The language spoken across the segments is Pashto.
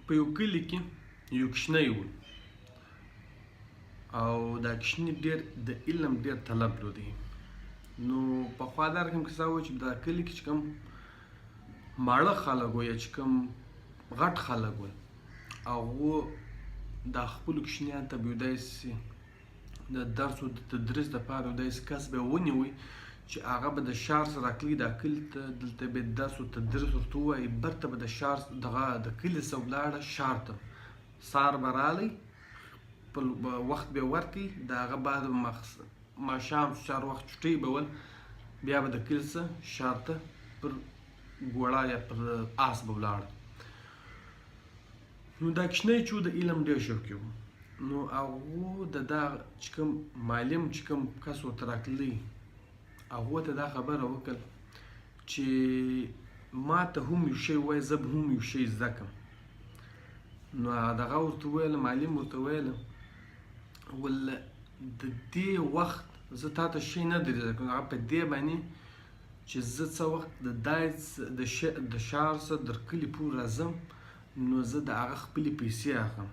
په یو کلي کې یو کوچنی و او دا کوچني ډېر د علم ډېر طلب لري. نو پخوا دا رقم کیسه وه چې دا کلي کې چې کوم ماړه خلک وو یا چې کوم غټ خلک ول، هغو دا خپلو کوچنیانو ته به یو داسې د درس او د تدریس دپاره یو داسې کس به ونیوی چې هغه به د ښار سره راکلی دا کلي ته، دلته به درس او تدریس ورته ووایي، بیرته به د ښار دغه د کلي څخه ولاړه ښار ته، سهار به رالی خپل وخت به ورکړي، د هغه بعد به ماښام چار وخت چوټۍ به ول، بیا به د کلي څخه ښار ته پر ګوړه یا پر آس به ولاړ. نو دا کوچنی چې د علم ډېر شوقي و، نو هغو د دا چې کوم معلم چې کوم کس ورته راتللی، هغو ته دا خبره وکړه چې ما ته هم یو شی ووایه، زه به هم یو شی زده کړم. نو دغه ورته وویل، معلم ورته وویل، ول د دې وخت زه تا ته شی نه در زده کوم، هغه په دې باندې چې زه څه وخت د دای د ښار څخه در کلي پورې راځم، نو زه د هغه خپلې پیسې اخلم.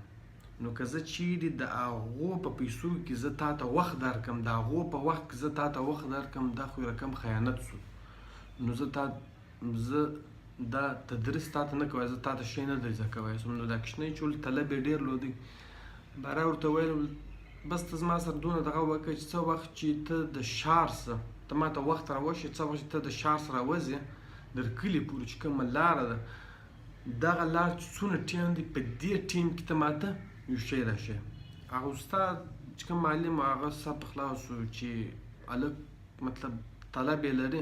نو که زه چیرې د هغو په پیسو کې زه تا ته وخت درکم، د هغو په وخت کې زه تا ته وخت درکم، دا خو یو رقم خیانت شو. نو زه تا زه دا تدریس تا ته نه کوی، زه تا ته شی نه در زده کوی سم. نو دا کوچنی چې ول طلب یې ډېر لودی، باره ورته ویل، بس ته زما سره دونه دغه وکړه چې څه وخت چې ته د ښار څه ته ما ته وخت راوښیې، څه وخت چې ته د ښار سره راوځې در کلي پورې چې کومه لاره ده، دغه لار چې څونه ټیم دی، په دې ټیم کې ته ماته یو شی راښیې. هغه استاد چې کوم معلم و، هغه سر په خلاص شو چې هلک مطلب طلب یې لري،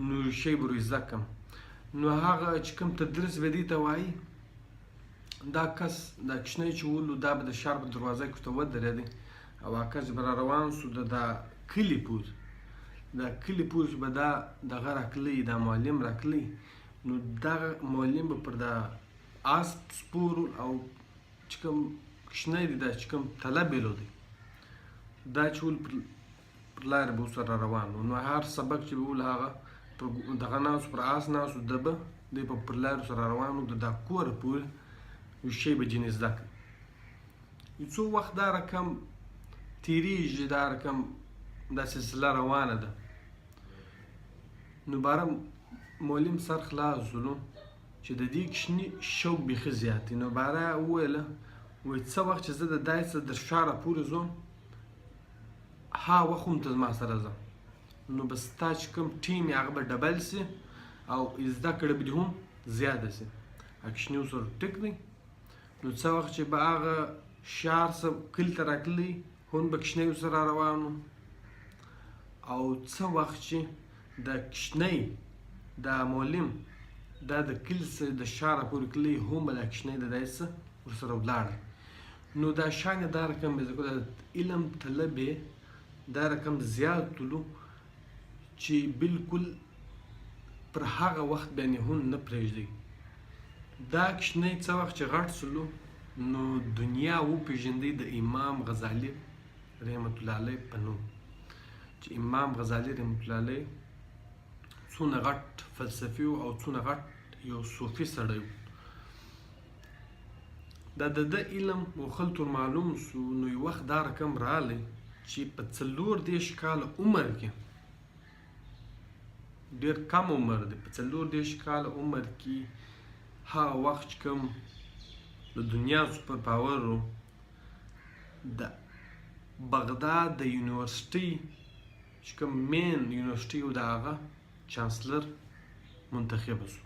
نو یو شی به ور زده کړم. نو هغه چې کوم تدریس به دی ته وایي، دا کس دا کوچنی چې ولو، دا به د ښار په دروازه کې ورته ودرېدی او هغه کس به را روان سو د دا کلي پورې، دا کلي پورې چې به دا دغه راکلی، دا معلم راکلی، نو دغه معلم به پر دا آس سپور او چې کوم کوچنی دی، دا چې کوم طلب یې دی، دا چې ول پر لارې به ورسره روان و. نو هر سبق چې به ول، هغه پر دغه ناست، پر آس ناست، ده به دی په پر لارې سره روان و، د دا کوره پورې یو شی به جنې زده کړي. یو څو وخت دا رقم تېرېږي، دا رقم دا سلسله روانه ده. نو باره معلم سر خلاص شولو چې د دې کوچني شوق بیخي زیات دی. نو باره وویله، وایي څه وخت چې زه د دای څه در ښاره پورې ځم، ها وخت هم ته زما سره ځه، نو به ستا چې کوم ټیم یې هغه به ډبل سي او زده کړه به دې هم زیاته سي. کوچني ورسره ټیک دی. نو څه وخت چې به هغه ښار څه کلي ته راتللی، هم به کوچنی ورسره روان و. او څه وخت چې د کوچنی دا معلم دا د کلي څخه د ښاره پورې کلی، هم به دا کوچنی د دای څه ورسره ولاړ. نو دا شان یې دا رقم یې زده، علم طلب یې دا رقم زیات تلو چې بالکل پر هغه وخت باندې هم نه پرېږدي. دا کوچنی څه وخت چې غټ سلو، نو دنیا وپېژندی د امام غزالي رحمت الله علیه په نوم، چې امام غزالي رحمت الله علیه څونه غټ فلسفي او څونه غټ یو صوفي سړی و. دا د ده علم و خلکو معلوم سو. نو یو وخت دا رقم راغلی چې په 34 کاله عمر کې، ډېر کم عمر دی، په 34 کاله عمر کې هغه وخت چې کوم د دنیا super power و، د بغداد د یونیورسټۍ چې کوم main یونیورسټي و، د هغه chancellor منتخب سو.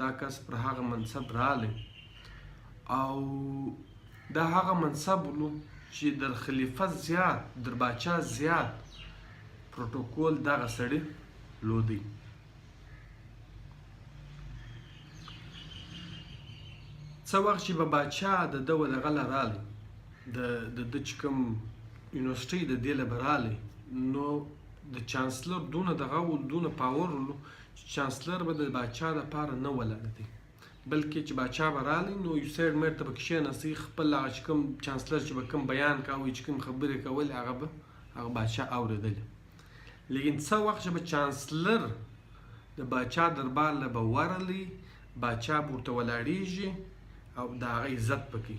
دا کس پر هغه منصب راغلی او دا هغه منصب ولو چې در خلیفه زیات، در باچا زیات پروتوکول دغه سړي لودی. څه وخت چې به باچا د ده و دغه له رالی، د ده چې کوم یونیورسټۍ د دې له به رالی، نو د chancellor دونه دغه و، دونه power ولو چې chancellor به د باچا دپاره نه ولاړ دی، بلکې چې باچا به رالی نو یو side میډ ته به کښېناستی، خپل هغه چې کوم chancellor چې به کوم بیان کاوه، چې کوم خبرې کولې، هغه به هغه باچا اورېدلې. لیکن څه وخت چې به chancellor د باچا دربار له به ورغلی، باچا به ورته ولاړېږي. او د هغه عزت پکې،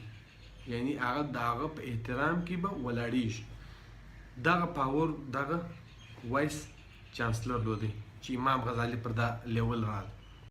یعنی هغه د هغه په احترام کې به ولاړیږي. دغه پاور دغه وایس چانسلر لودی چې امام غزالی پر دا لیول راغی.